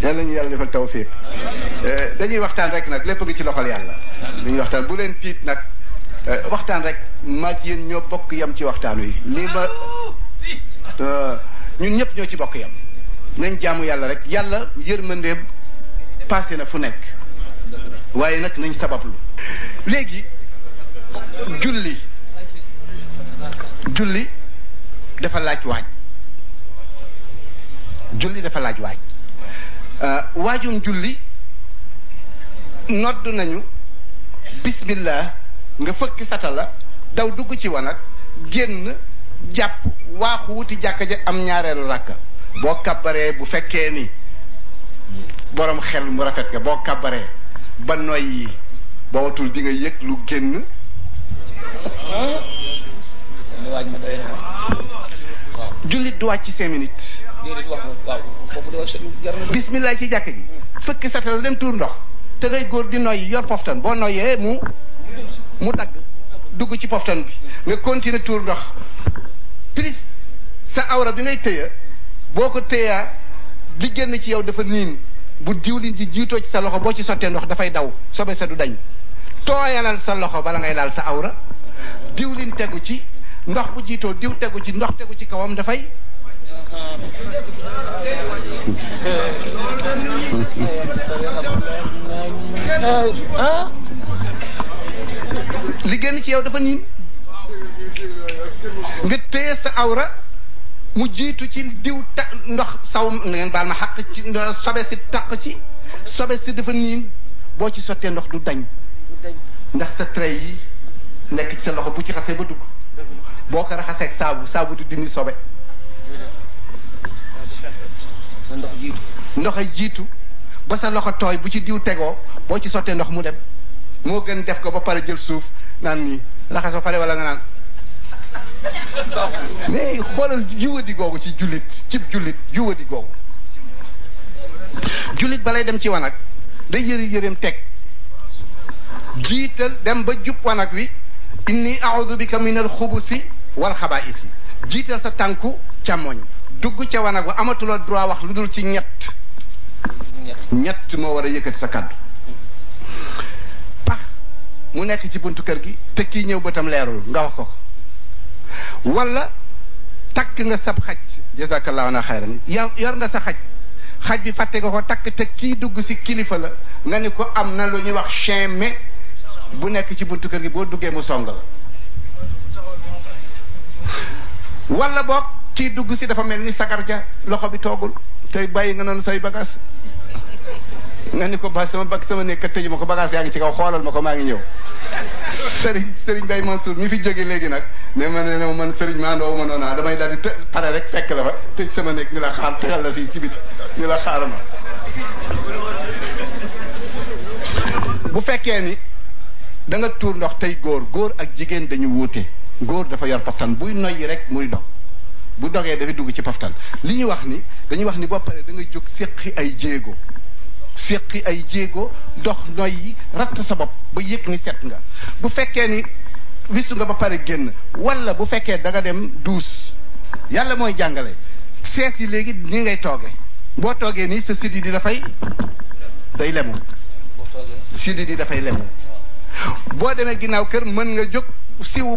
yàlla ñu yàlla defal tawfiq dañuy waxtaan rek nag lépp ngi ci loxol yàlla dañuy waxtaan bu leen tiit nag waxtaan rek mag yéen ñoo bokk yam ci waxtaan wi lii ma ñun ñëpp ñoo ci bokk yam nañ jaamu yàlla rek yàlla yërmandeem passé na fu nekk waaye nag nañ sabablu léegi julli dafa laaj waaj julli dafa laaj waaj waajum julli nodd nañu bismillah nga fëkk satala daw dugg ci wanag génn jàpp waaxu wuti jàkka ja am ñaareelu rakka boo kabbaree bu fekkee ni borom xel mu rafet ka boo kabbaree ba noy yi ba watul di nga yëg lu génn jullit du wàcc 5 minutes bismillah ci jàkk ji fëkk satala dem tuur ndox te ngay góor di noyyi yor poftan boo noyyee mu dagg dugg ci poftan bi nga continuer tuur ndox plus sa awra bi ngay téye boo ko téyaa li génn ci yow dafa niin bu diwlin ji jiitoo ci sa loxo boo ci sottee ndox dafay daw sobe sa du dañ tooyalal sa loxo bala ngay laal sa awra diwlin tegu ci ndox bu jiitoo diw tegu ci ndox tegu ci kawam dafay li génn ci yow dafa niin nga téye sa awra mu jiitu ci diw ndox saw ngeen baal ma xaq ci sobe si taq ci sobe si dafa niin boo ci sottee ndox du dañ ndax sa trait yi nekk ci sa loxo bu ci xasee ba dugg boo ko raxaseeg saabu du dindi sobe ndox ay jiitu ba sa loxo tooy bu ci diw tegoo boo ci sottee ndox mu dem moo gën def ko ba pare jël suuf naan nii raxas ba pare wala nga naan mais xoolal juwadi googu ci jullit cib jullit juwadi googu jullit balay dem ci wanag day yëreem teg jiital dem ba jub wanag wi inni a'udhu bika min al-xubusi wal xabaa'isi jiital sa tànku càmmoñ dugg ca wanag wa amatuloo droit wax lu dul ci ñett moo war a yëkkati sa kàddu pax mu nekk ci buntu kër gi te kii ñëw bëtam leerul nga wax ko wala takk nga sab xaj jazakallahu na xayran yor nga sa xaj bi fàtte nga ko takk te kii dugg si kilifa la nga ni ko am na lu ñuy wax chien mais bu nekk ci buntu kër gi boo duggee mu song la wala boog kii dugg si dafa mel ni sagar ja loxo bi toogul tey bàyyi nga noonu say bagage nga ni ko ba sama nekk tëju ma ko bagage yaa ngi ci kaw xoolal ma ko maa ngi ñëw Serigne Baye Mansour mi fi jóge léegi nag ne ma man Serigne maa ndoowu ma noona damay daal di pare rek fekk la fa tëj sama nekk ñu la xaar tegal la si biti ñu la xaar ma bu fekkee ni da nga tuur ndox tey góor ak jigéen dañu wuute góor dafa yor paftan buy noyyi rek muy dog bu dogee dafay dugg ci paftan li ñuy wax ni dañuy wax ni boo paree da nga jóg séqi ay jéego dox noyyi ratt sa bopp ba yëg ni set nga bu fekkee ni wisu nga ba pare génn wala bu fekkee da nga dem duus yàlla mooy jàngale sees yi léegi ni ngay tooge boo toogee nii sa siddi di day lemu siddi di dafay lemu boo demee ginnaaw kër mën nga jóg siwu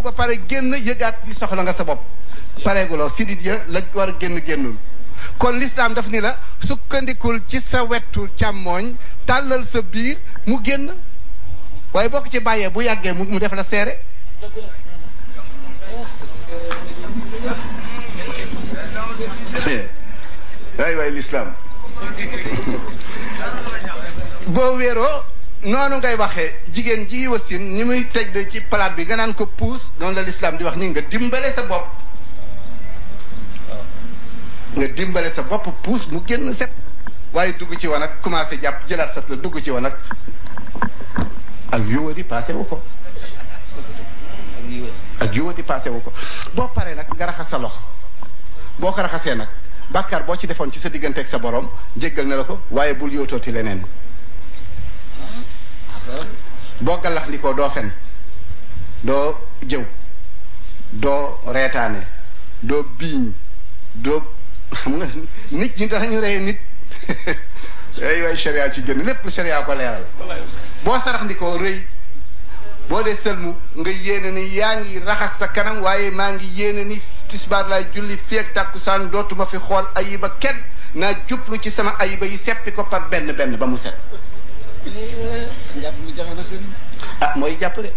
ba pare génn yëgaat di soxla nga sa bopp pareeguloo siddi ya la war a génnul kon l'islam daf ni la sukkandikul ci sa wetu càmmooñ tàllal sa biir mu génn waaye boo ko ci bàyyee bu yàggee mu def la seere waay l'islam boo wéeroo noonu ngay waxee jigéen ji wasin ni muy tëj ci palaat bi nga naan ko puus noonu la l'islam di wax ni nga dimbale sa bopp puus mu génn set waaye dugg ci woon ak commencé jàpp jëlaat sat la dugg ci woon ak yuwadi passé wu ko boo paree nag nga raxas sa loxo boo ko raxasee nag bàkkaar boo ci defoon ci sa digganteeg sa borom jéggal na la ko waaye bul yóotooti leneen boo gallax ndikoo doo fen doo jëw doo reetaane doo biiñ doo xam nga nit ñi danañu rey nit ay waay sharia ci gën lépp sharia ko leeral boo sarax ndikoo rëy boo dee sëlmu nga yéene ni yaa ngi raxas sa kanam waaye maa ngi yéene ni tisbaar laay julli feek tàkkusaan dootuma fi xool ayiba kenn naa jublu ci sama ayiba yi seppi ko par benn benn ba mu set ah mooy jàpp de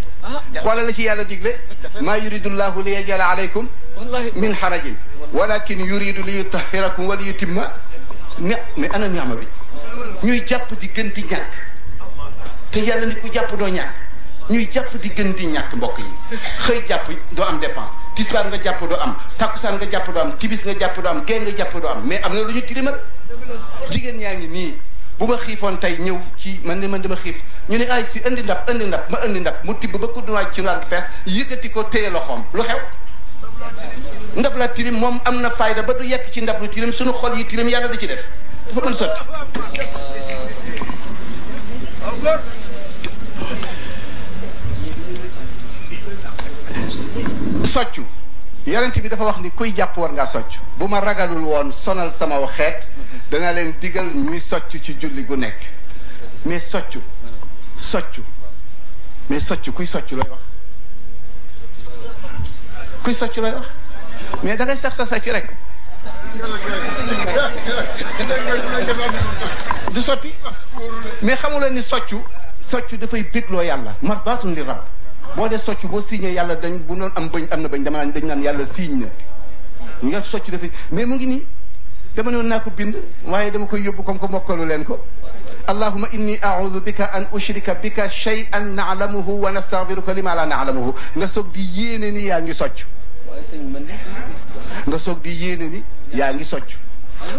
xoolal la ci yàlla digle maa yuridullahu li yajala alaykum min harajin walakin yuridu li yutahhirakum wa li yutimma mais ana niama bi ñuy jàpp di gën di ñàkk te yàlla ni ku jàpp doo ñàkk ñuy jàpp di gën di ñàkk mbokk yi xëy jàpp doo am dépense tisbaar nga jàpp doo am takkusaan nga jàpp doo am tibis nga jàpp doo am gée nga jàpp doo am mais am na lu ñu tilimal jigéen ñaa ngi nii bu ma xiifoon tey ñëw ci man dama xiif ñu ne ay si indi ndab ma indi ndab mu tibb ba kuddunaaj ci noir gi fees yëkkati ko téye loxoom lu xew ndab la tilim moom am na fayda ba du yekk ci ndab lu tilim suñu xol yi tilim yàlla di ci def dafa mën sotti soccu yonent bi dafa wax ni kuy jàpp war ngaa socc bu ma ragalul woon sonal sama xeet danaa leen digal ñuy socc ci julli gu nekk mais soccu kuy socc looy wax kuy socc looy wax mais da ngay sax sa socc rek du sotti mais xamuleen ni soccu dafay bégloo yàlla mardatun li rabb boo dee socc boo signé yàlla dañ bu noon am bëñ am na bëñ dama naan dañ naan yàlla signe na nga socc dafay mais mu ngi nii dama noon naa ko bind waaye dama koy yóbbu comme que mokkalu leen ko allahumma inni a'udhu bika an ushrika bika shay'an na'lamuhu wa nastaghfiruka lima la na'lamuhu nga soog di yéene ni yaa ngi socc nga soog di yéene ni yaa ngi socc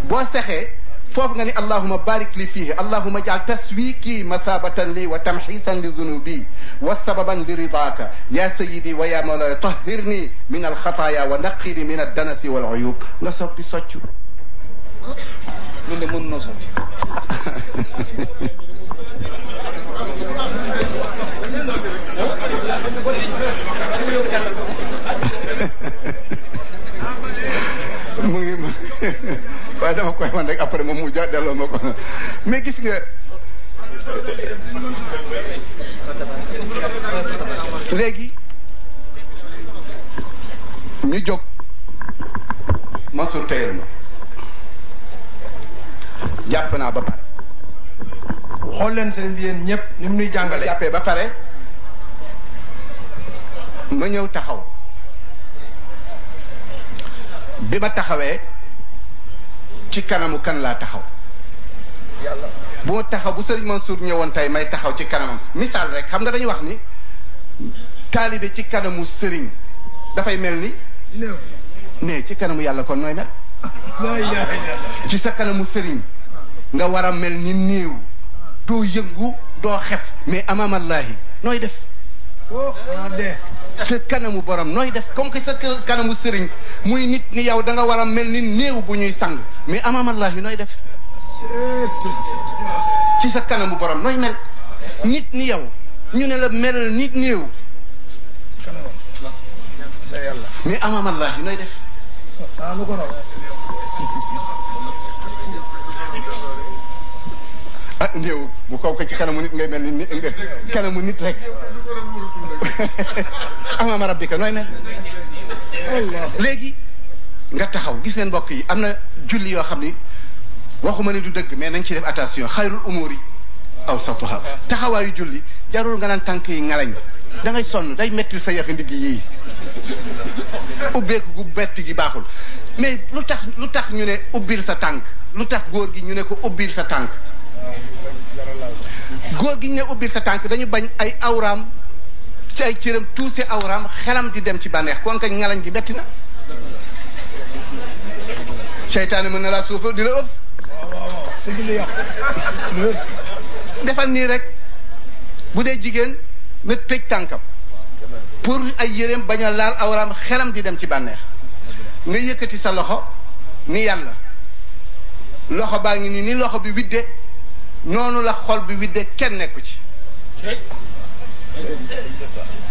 boo sexee foofu nga ni allahuma barik li fihi allahuma jaal taswiki mathabatan li wa tamxisan li dunubi wa sababan li ridaka ya sayidi wa ya mawlaya tahirni min alxataaya wa naqini min addanasi wal uyub nga soog di soccu ñun de mën noo socc mu ngi waaye dama koy man rek après moom mu ja delloo ma ko mais gis nga léegi ñu jóg Mansour tayel ma jàpp naa ba pare xool leen sëriñ bi yéen ñëpp ni mu nuy jàngale jàppee ba pare ma ñëw taxaw bi ma taxawee ci kanamu kan laa taxaw yàlla bu ma taxaw bu sëriñ Mansour ñëwoon tey may taxaw ci kanamam misaal rek xam nga dañuy wax ni taalibe ci kanamu sëriñ dafay mel ni néew mais ci kanamu yàlla kon nooy mel la ilaha illallah ci sa kanamu sëriñ nga war a mel ni néew doo yëngu doo xef mais amamallahi nooy def oh waa dee sa kanamu borom nooy def comme que sa kanamu sëriñ muy nit ni yow da nga war a mel ni néew bu ñuy sang mais amamallahi nooy def ci sa kanamu borom nooy mel nit ni yow ñu ne la mel nit néew kanamam sa yàlla mais amamallahi nooy def ah lu ko raw ah néew bu kaw ko ci kanamu nit ngay mel ni nga kanamu nit rek amama rabbika nooy mel Allah léegi nga taxaw gis ngeen mbokk yi am na julli yoo xam ni waxuma ni du dëgg mais nañ ci def attention xayrul umuri awsatuha taxawaayu julli jarul nga naan tànk yi ngalañ da ngay sonn day metti sa yax ndigg yii ubbeeku gu betti gi baaxul mais lu tax ñu ne ubbil sa tànk lu tax góor gi ñu ne ko ubbil sa tànk góor gi ñu ne ubbil sa tànk dañu bañ ay awraam ci ay cëram tuuse awraam xelam di dem ci bànneex kon kañ ngalañ gi betti na seytaane mën na laa suufa di la ëpp waaw sa julli yàqu defal nii rek bu dee jigéen na tëj tànkam pour ay yéreem bañ a laal awraam xelam di dem ci bànneex nga yëkkati sa loxo ni yàlla loxo baa ngi nii ni loxo bi widde noonu la xol bi widde kenn nekku ci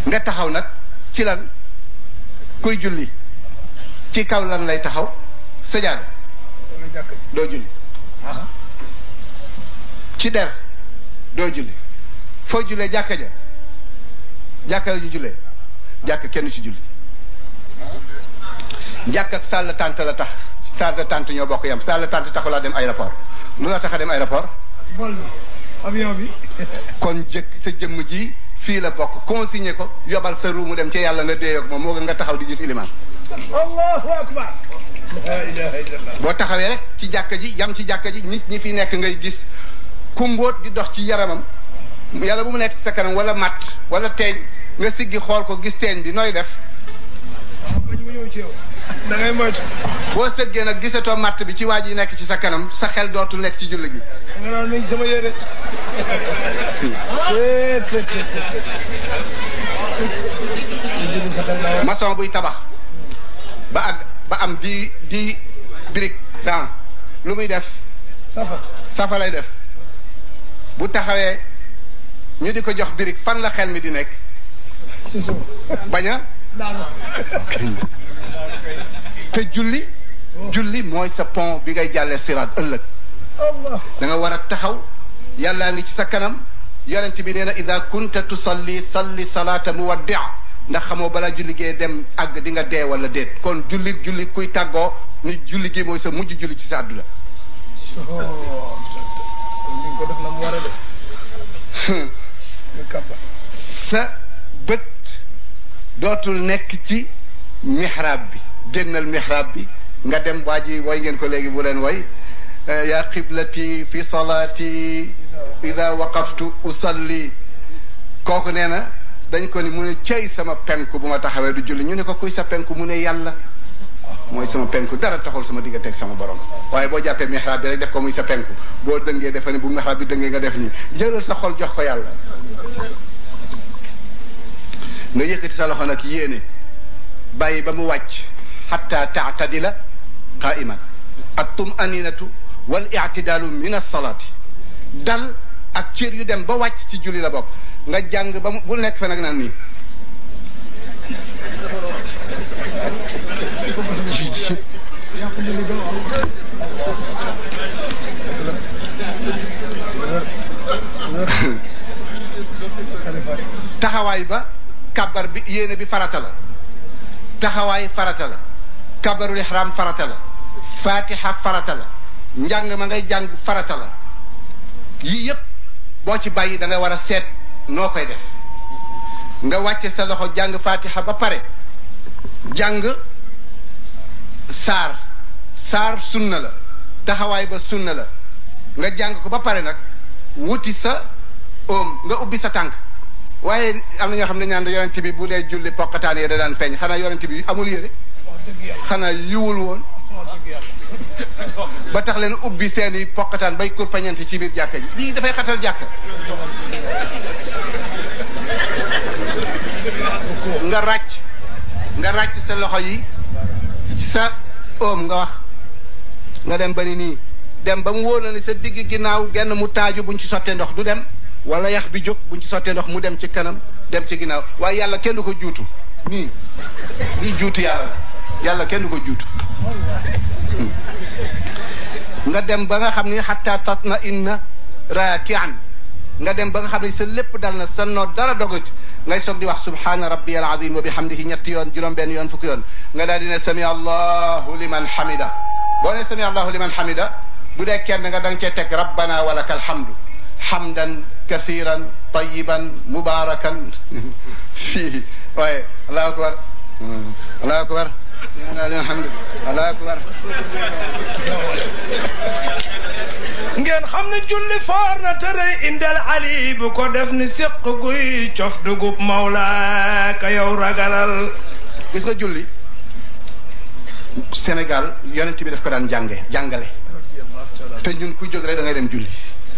nga taxaw nag ci lan kuy julli ci kaw lan lay taxaw sajaada doo julli ci der doo julli foo jullee jàkka ja jàkka la ñu jullee jàkka kenn ci julli jàkk ak salle d'attente la tax salle d'attente ñoo bokk yam salle d'attente taxulaa dem aéroport lu la tax a dem aéroport vol bi avion bi kon jëkk sa jëmm ji fii la bokk consigné ko yobal sa ruu mu dem ci yàlla nga déey ak moom moo nga taxaw di gis ilimaan allahu akbar la ilaha illallah boo taxawee rek ci jàkka ji yam ci jàkka ji nit ñi fi nekk ngay gis ku mbóot di dox ci yaramam yàlla bu mu nekk sa kanam wala matt wala teeñ nga siggi xool ko gis teeñ bi nooy def waaw bañ mu ñëw ci yow da ngay moytu boo sëggee nag gisatoo matt bi ci waa ji nekk ci sa kanam sa xel dootul nekk ci julli gi nga naan mi ngi sama yére maçon buy tabax ba am di brique dan lu muy def safa lay def bu taxawee ñu di ko jox brique fan la xel mi di nekk ci suuf bañ a daanu te julli mooy sa pont bi ngay jàllee siraat ëllëg da nga war a taxaw yàllaa ngi ci sa kanam yonent bi nee na ida kunta tusalli salli salaata muwaddia ndax xamoo balaa julli gee dem àgg di nga dee wala déet kon julli kuy tàggoo ni julli gi mooy sa mujj julli ci sa àdduna li ko def na mu war a def sa bët dootul nekk ci mihrab bi génnal mihrab bi nga dem waa ji woy ngeen ko léegi bu leen woy yaa qiblati fi salaati ida waqaftu usalli kooku nee na dañ ko ni mu ne cey sama penku bu ma taxawee du julli ñu ne ko kuy sa penku mu ne yàlla mooy sama penku dara taxul sama diggante ak sama borom waaye boo jàppee mihrab bi rek def ko muy sa penku boo dëngee defe ne bu mihrab bi dëngee nga def nii jëlal sa xol jox ko yàlla nga yëkkati sa loxo nag yéene bàyyi ba mu wàcc xatta taatadila qaiman ak tumaninatu wal i'tidalu min as-salati dal ak cër yu dem ba wàcc ci julli la bokk nga jàng ba mu bul nekk fe nag naan nii taxawaay ba kabar bi yéene bi farata la taxawaay farata la kabarul ihram farata la fatiha farata la njàng ma ngay jàng farata la yii yëpp boo ci bàyyi da nga war a seet noo koy def nga wàcce sa loxo jàng fatiha ba pare jàng saar sunna la taxawaay ba sunna la nga jàng ko ba pare nag wuti sa oom nga ubbi sa tànk waaye am na ñoo xam ne ñaan yonent bi bu dee julli poqataan yi da daan feeñ xanaa yonent bi amul yére xanaa yiwul woon ba tax leen ubbi seeni poqataan bay kurpañante ci biir jàkka ji lii dafay xatal jàkka nga ràcc sa loxo yi ci sa oom nga wax nga dem ba ni nii dem ba mu wóor na ni sa digg ginnaaw genn mu taaju buñ ci sottee ndox du dem wala yax bi jóg buñ ci sottee ndox mu dem ci kanam dem ci ginnaaw waaye yàlla kenn du ko juutu nii juutu yàlla kenn du ko juutu nga dem ba nga xam ni xatta tatma inna raakian nga dem ba nga xam ni sa lépp dal na sa noo dara dogut ngay soog di wax subhaana rabbi al azim wa bihamdihi ñetti yoon juróom-benn yoon fukki yoon nga daal di ne sami allahu liman hamida boo ne sami allahu liman hamida bu dee kenn nga danga cee teg rabbana wa lakal hamdu hamdan kasiran tayiban mubarakan fii waaye allahu akbar allahu akbar alhamdu allahu akbar ngeen xam ne julli foor na tërëy indal ali bu ko def ni séq guy cof dugub mawla ka yow ragalal gis nga julli Sénégal yonent bi daf ko daan jàngale te ñun ku jóg rek da ngay dem julli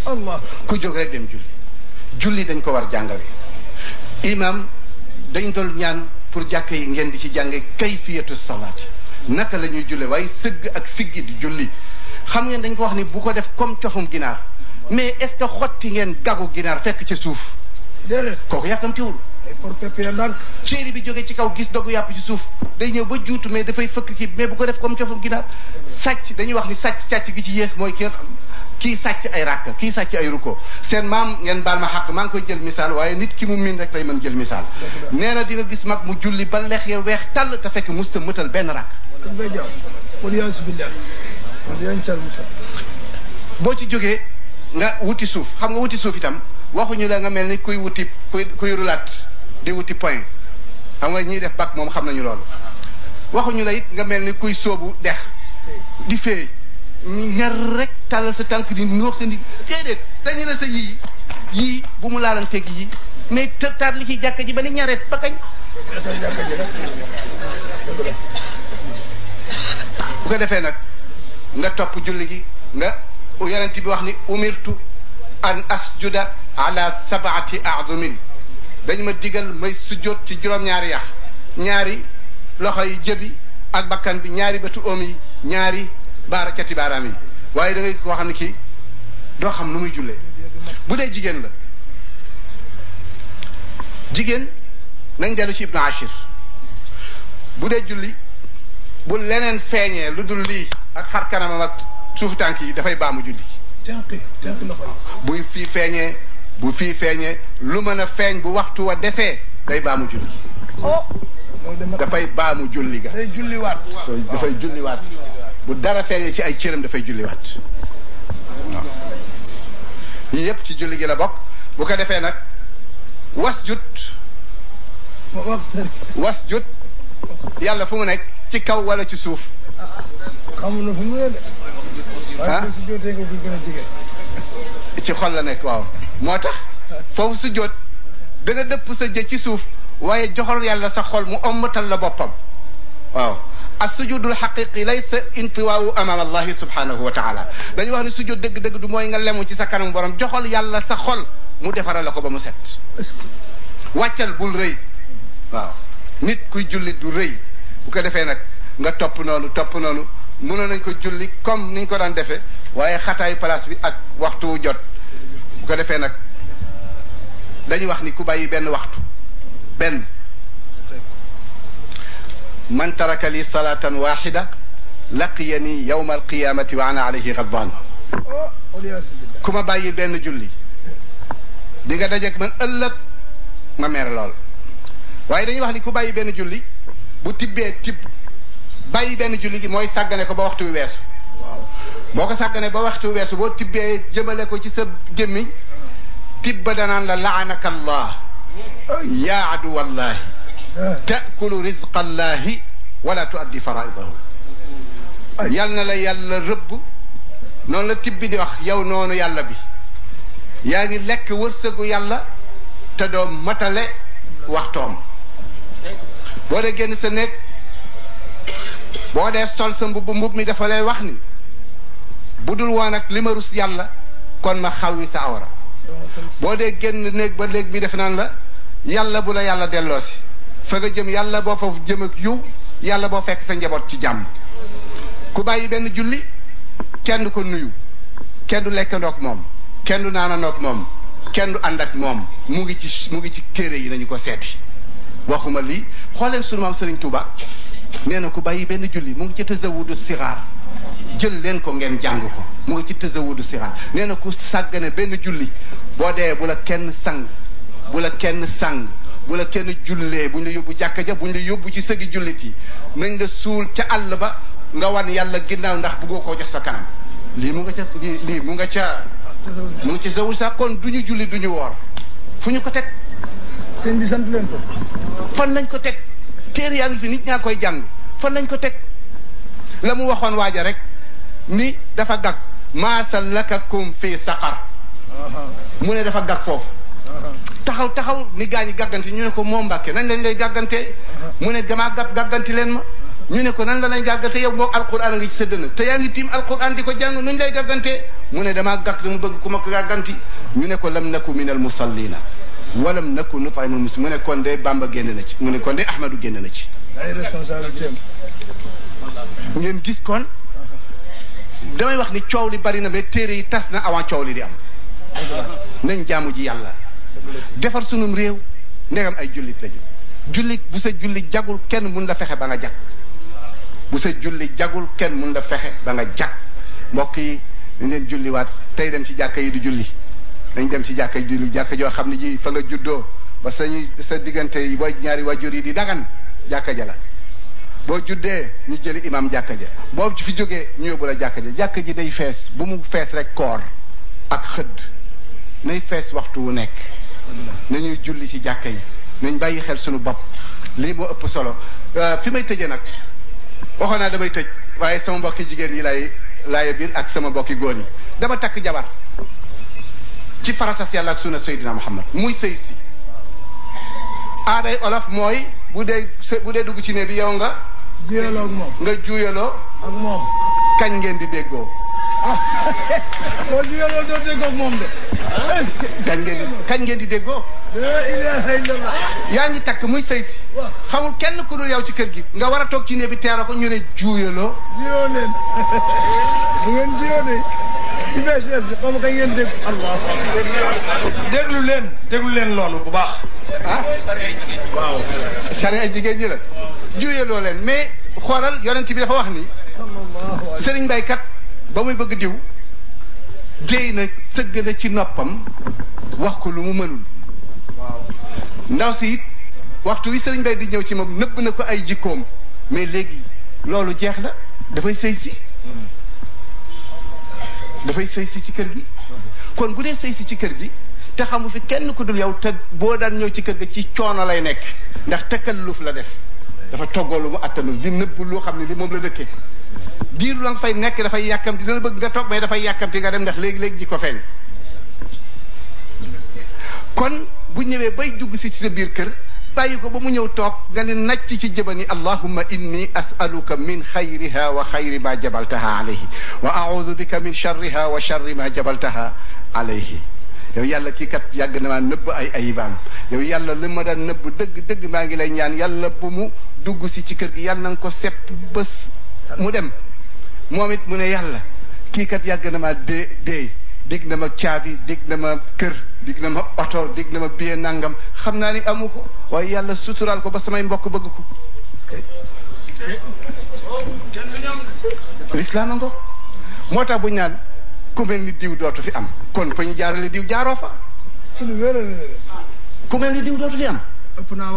Allah ku jóg rek dem julli dañ ko war jàngale imam dañ doon ñaan pour jàkka yi ngeen di ci jànge kayfiyatu salaat naka la ñuy julle waaye sëgg ak siggi di julli xam ngeen dañ ko wax ni bu ko def comme cofum ginaar mais est-ce que xotti ngeen gagu ginaar fekk ca suuf déedéet kooku yàkkamtiwul pour pépé ndànk céeri bi jóge ci kaw gis dogu yàpp ci suuf day ñëw ba juutu mais dafay fëkk kii mais bu ko def comme cofum ginaar sàcc dañuy wax ni sàcc gi ci yéex mooy kii kii sàcc ay ràkk kii sàcc ay ruko seen maam ngeen baal ma xaq maa ngi koy jël misaal waaye nit ki mu miin rek lay mën jël misaal nee na di nga gis mag mu julli ba lex ya weex tàll te fekk musta mëtal benn ràkk boo ci jógee nga wuti suuf xam nga wuti suuf itam waxuñu la nga mel ni kuy wuti kuy rulaat di wuti point xam nga ñiy def bac moom xam nañu loolu waxuñu la it nga mel ni kuy sóobu dex di fee ñaar rek tàllal sa tànk di noox sa ndig déedéet dañu la sa yii bu mu laalanteeg yii mais taar li ci jàkka ji ba ni ñareet ba kañ bu ko defee nag nga topp julli gi nga yonent bi wax ni umirtu an asjuda ala sabaati a'zumin dañ ma digal may sujjóot ci juróom-ñaari yax ñaari loxo yi jëbi ak bakkan bi ñaari bëtu oom yi ñaari cati baaraam yi waaye da ngay koo xam ne kii doo xam nu muy jullee bu dee jigéen la jigéen nañ dellu ci ibnu ashir bu dee julli bu leneen feeñee lu dul lii ak xar kanamam ak suufu tànk yi dafay baamu julli tànk loxo buy fii feeñee lu mën a feeñ bu waxtu wa desee day baamu julli dafay baamu julli ga dafay julliwaat bu dara feeñee ci ay cëram dafay julliwaat waaw yii yëpp ci julli gi la bokk bu ko defee nag wasjud yàlla fu mu nekk ci kaw wala ci suuf xamul na fu mu ne de waaye su jotee nga ko gën a jege ci xol la nekk waaw moo tax foofu su jot da nga dëpp sa jë ci suuf waaye joxal yàlla sa xol mu ommatal la boppam waaw as-sujudul haqiqi laysa intiwaawu amama allahi subhanahu wa taala dañuy wax ne sujud dëgg-dëgg du mooy nga lemu ci sa kanam borom joxal yàlla sa xol mu defaral la ko ba mu set wàccal bul rëy waaw nit kuy jullit du rëy bu ko defee nag nga topp noonu mënoon nañ ko julli comme niñ ko daan defee waaye xataayu place bi ak waxtu jot bu ko defee nag dañuy wax ni ku bàyyi benn waxtu benn man taraka li salatan waxida laqiyani yawma alqiyamati wa ana alayhi ghadban ku ma bàyyi benn julli di nga dajeek man ëllëg ma mer lool waaye dañuy wax ni ku bàyyi benn julli bu tibbee bàyyi benn julli gi mooy sàggane ko ba waxtu wi weesu boo ko sàggane ba waxtu wi weesu boo tibbee jëmale ko ci sa gémmiñ tibba danaan la laanaka allah yaa aduwallahi taakulu rizqa allahi wala tuaddi faraidahu yal na la yàlla rëbb noonu la tibbi di wax yow noonu yàlla bi yaa ngi lekk wërsëgu yàlla te doo matale waxtoom boo dee génn sa néeg boo dee sol sa mbubb mi dafa lay wax ni bu dul woon ak li ma rus yàlla kon ma xawwi sa awra boo dee génn néeg ba néeg bi def naan la yàlla bu la yàlla delloosi fa nga jëm yàlla boo fa jëm ak yiw yàlla boo fekk sa njaboot ci jàmm ku bàyyi benn julli kenn du ko nuyu kenn du lekkandoog moom kenn du naanandoog moom kenn du ànd ak moom mu ngi ci téere yi nañu ko seeti waxuma lii xooleen sunu maam Serigne Touba nee na ku bàyyi benn julli mu ngi ci tazawudu sixaar jël leen ko ngeen jàng ko mu ngi ci tazawudu sixaar nee na ku sàggane benn julli boo dee bu la kenn sang bu la kenn jullee buñ la yóbbu jàkka ja buñ la yóbbu ci sëgi jullit yi nañ la suul ca àll ba nga wan yàlla ginnaaw ndax bëggoo koo jox sa kanam lii mu nga ci zawul sax kon duñu julli duñu woor fu ñu ko teg sëñ bi sant leen ko fan lañ ko teg téere yaa ngi fi nit ñaa koy jàng fan lañ ko teg la mu waxoon waaja rek ni dafa gag maa salakakum fi saqar mu ne dafa gag foofu taxaw ni gaa ñi gàggante ñu ne ko moom Mbàkke nañ lañ lay gàggante mu ne damaa gàgganti leen ma ñu ne ko nan la lay gàggante yow moo alquran a ngi ci sa dënn te yaa ngi tiim alquran di ko jàng nuñ lay gàggante mu ne damaa gàgg dama bëgg ku ma ko gàgganti ñu ne ko lam naku min al musallina walam naku nut'imul miskin mu ne kon de Bamba génn na ci mu ne kon de Ahmadu génn na ci ay responsabilité ngeen gis kon damay wax ni coow li bari na mais téere yi tas na avant coow li di am nañ jaamu ji yàlla defar sunum réew ndegam ay jullit lañu jullit bu sa julli jagul kenn mun la fexe ba nga jag bu sa julli jagul kenn mun la fexe ba nga jag mbokk yi ñu leen julliwaat tey dem ci jàkka yi di julli dañ dem ci jàkka yi di julli jàkka joo xam ne ji fa nga juddoo ba sa diggante yi booy ñaari wajur yi di dagan jàkka ja la boo juddee ñu jëli imam jàkka ja boo fi jógee ñu yóbbu la jàkka ja jàkka ji day fees bu mu fees rek koor ak xëdd nay fees waxtu wu nekk nañuy julli ci jàkka yi nañ bàyyi xel suñu bopp lii moo ëpp solo fi may tëjee nag waxoon naa damay tëj waaye sama mbokki jigéen yi laay biir ak sama mbokki góor yi dama takk jabar ci faratas yàlla ak sunna Seydina Muhammad muy sëy si aaday olof mooy bu dee dugg ci ne bi yow nga juyaloo ak moom nga juyaloo ak moom kañ ngeen di déggoo boo juyaloo doo déggoo ak moom de kañ ngeen di déggoo la ilaha illallah yaa ngi takk muy sëy si xamul kenn ku dul yow ci kër gi nga war a toog ci ne bi teera ko ñu ne juyaloo juyoo leen bu ngeen juyoo de ci bees bi xam nga ngeen dégg allah déglu leen loolu bu baax waaw charia jigéen ñi la juyaloo leen mais xoolal yonent bi dafa wax ni sëriñ baykat ba muy bëgg diw déy na tëgg na ci noppam wax ko lu mu mënul ndaw si it waxtu wi sëriñ bay di ñëw ci moom nëbb na ko ay jikkoom mais léegi loolu jeex la dafay sëy si ci kër gi kon bu dee sëy si ci kër gi te xamu fi kenn ku dul yow te boo daan ñëw ci kër gi ci coono lay nekk ndax takalluf la def dafa toggoo lu mu attanul di nëbb loo xam ne li moom la dëkkee diiru la nga fay nekk dafay yàkkamti dana bëgg nga toog mais dafay yàkkamti nga dem ndax léegi-léegi ji ko feeñ kon bu ñëwee bay dugg si ci sa biir kër bàyyi ko ba mu ñëw toog nga ne nacc ci jëbani allahumma inni as'aluka min xayriha wa xayri ma jabaltaha alayhi wa a'udhu bika min sharriha wa sharri ma jabaltaha alayhi yow yàlla kii kat yàgg na maa nëbb ay ayibaam yow yàlla li ma daan nëbb dëgg maa ngi lay ñaan yàlla bu mu dugg si ci kër gi yàlla na nga ko sepp bés mu dem moom it mu ne yàlla kii kat yàgg na maa dee dig na ma caabi dig na ma kër dig na ma oto dig na ma biye nangam xam naa ni amu ko waaye yàlla suturaal ko ba samay mbokk bëgg ko lislaam a ngo moo tax bu ñu naan ku mel ni diw dootu fi am kon fa ñu jaarale diw jaaroo fa ci lu wér ku mel ni diw dootu fi am ëpp naa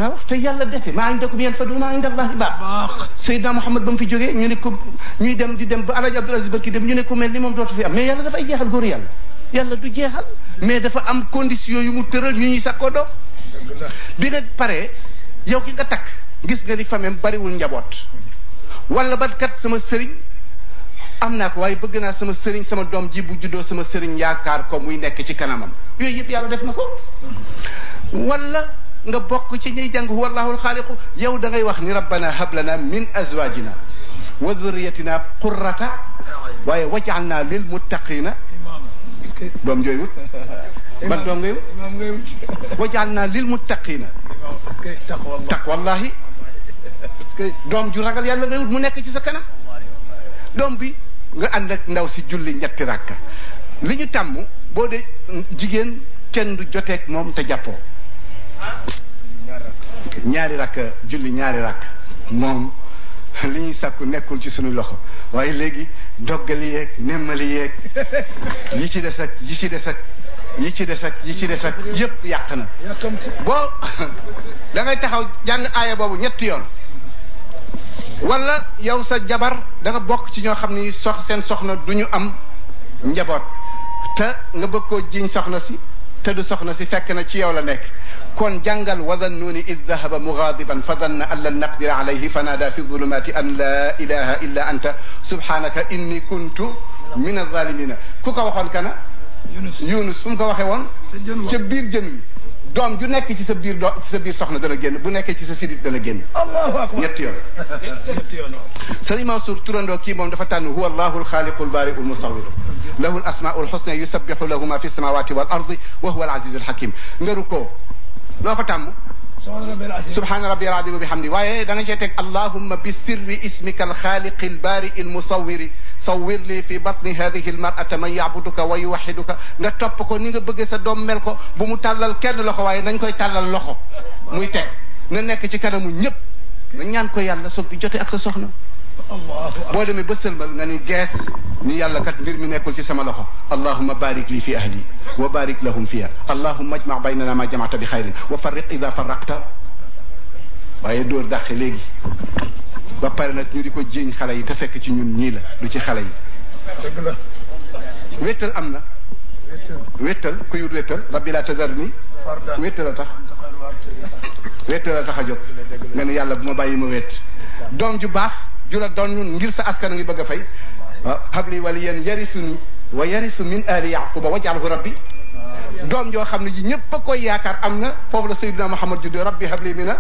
wax te yàlla dese maa indakum yanfadu maa inda Allahi baax Seydina Muhammad ba mu fi jógee ñu ne ko ñuy dem di dem ba Alaaji Abdul Aziz Barki dem ñu ne ku mel ni moom dootu fi am mais yàlla dafay jeexal góor yàlla du jeexal mais dafa am condition yu mu tëral yu ñuy sakkoo doom bi nga paree yow ki nga takk gis nga ni famem bariwul njaboot wala ba kat sama sëriñ am naa ko waaye bëgg naa sama sëriñ sama doom ji bu juddoo sama sëriñ yaakaar ko muy nekk ci kanamam yooyu yëpp yàlla def na ko wala nga bokk ci ñuy jàng huwa allahul xaaliqu yow da ngay wax ni rabbana hablana min azwajina wa dhurriyatina qurrata waaye waj'alna lil muttaqina doom jooy wut ban doom ngay wut waj'alna lil muttaqina taqwallahi doom ju ragal yàlla ngay wut mu nekk ci sa kanam doom bi nga ànd ak ndaw si julli ñetti rakka li ñu tàmm boo dee jigéen kenn du joteeg moom te jàppoo ñaari rakk julli ñaari rakk moom li ñuy sàkku nekkul ci suñu loxo waaye léegi doggali yeeg nemmali yeeg yi ci des ak yi ci des ak yi ci des ak yi ci des ak yëpp yàq na boo da ngay taxaw jàng aaya boobu ñetti yoon wala yow sa jabar da nga bokk ci ñoo xam ni seen soxna du ñu am njaboot te nga bëgg koo jiiñ soxna si te du soxna si fekk na ci yow la nekk kon jàngal wa dhannuuni id dahaba mughadiban fa dhanna an lan naqdira alayhi fa naada fi dhulumati an la ilaha illa anta subhanaka inni kuntu min adh-dhalimina ku ko waxoon kana Yunus fu mu ko waxee woon ca biir jën wi doom ju nekk ci sa biir soxna dana génn bu nekkee ci sa sidit dana génn allahu akbar ñetti yoon Sëriñ Mansour turandoo kii moom dafa tànn huwa allahu alxaaliqu albaari'u almusawwir lahu alasmaa'u alxusna yusabbihu lahu ma fi samawati wal ardi wa huwa alazizu alhakim ngaru ko loo fa tàmm subhaana rabbi al-azim wa bihamdi waaye da nga cee teg allahumma bi sirri ismika alxaaliqi albaari'i almusawwiri sawwir lii fi batni hadihi almar'ata man ya'buduka wa yuwahhiduka nga topp ko ni nga bëggee sa doom mel ko bu mu tàllal kenn loxo waaye nañ koy tàllal loxo muy teg na nekk ci kanamu ñëpp nga ñaan ko yàlla soog di jote ak sa soxna boo demee ba sëlmal nga ni gees ni yàlla kat mbir mi nekkul ci sama loxo allahumma barik li fi ahli wa barik lahum fiha allahumma ajma baynana ma jamaata bi xayrin wa farriq ida farraqta waaye dóor dàqe léegi ba pare nag ñu di ko jiiñ xale yi te fekk ci ñun ñii la du ci xale yi dëgg la wéttal am na wéttal ku yut wéttal rabbi la tazarni wéttal a tax wéttal a tax a jóg nga ne yàlla bu ma bàyyi ma wét doom ju baax ju la doon ngir sa askan ngi bëgg a fay waaw habli waliyan yarisuni wa yarisu min ali yaquba wajalhu rabbi doom joo xam ne ji ñëpp a koy yaakaar am na foofu la sayyidina Muhammad juddoo rabbi habli mina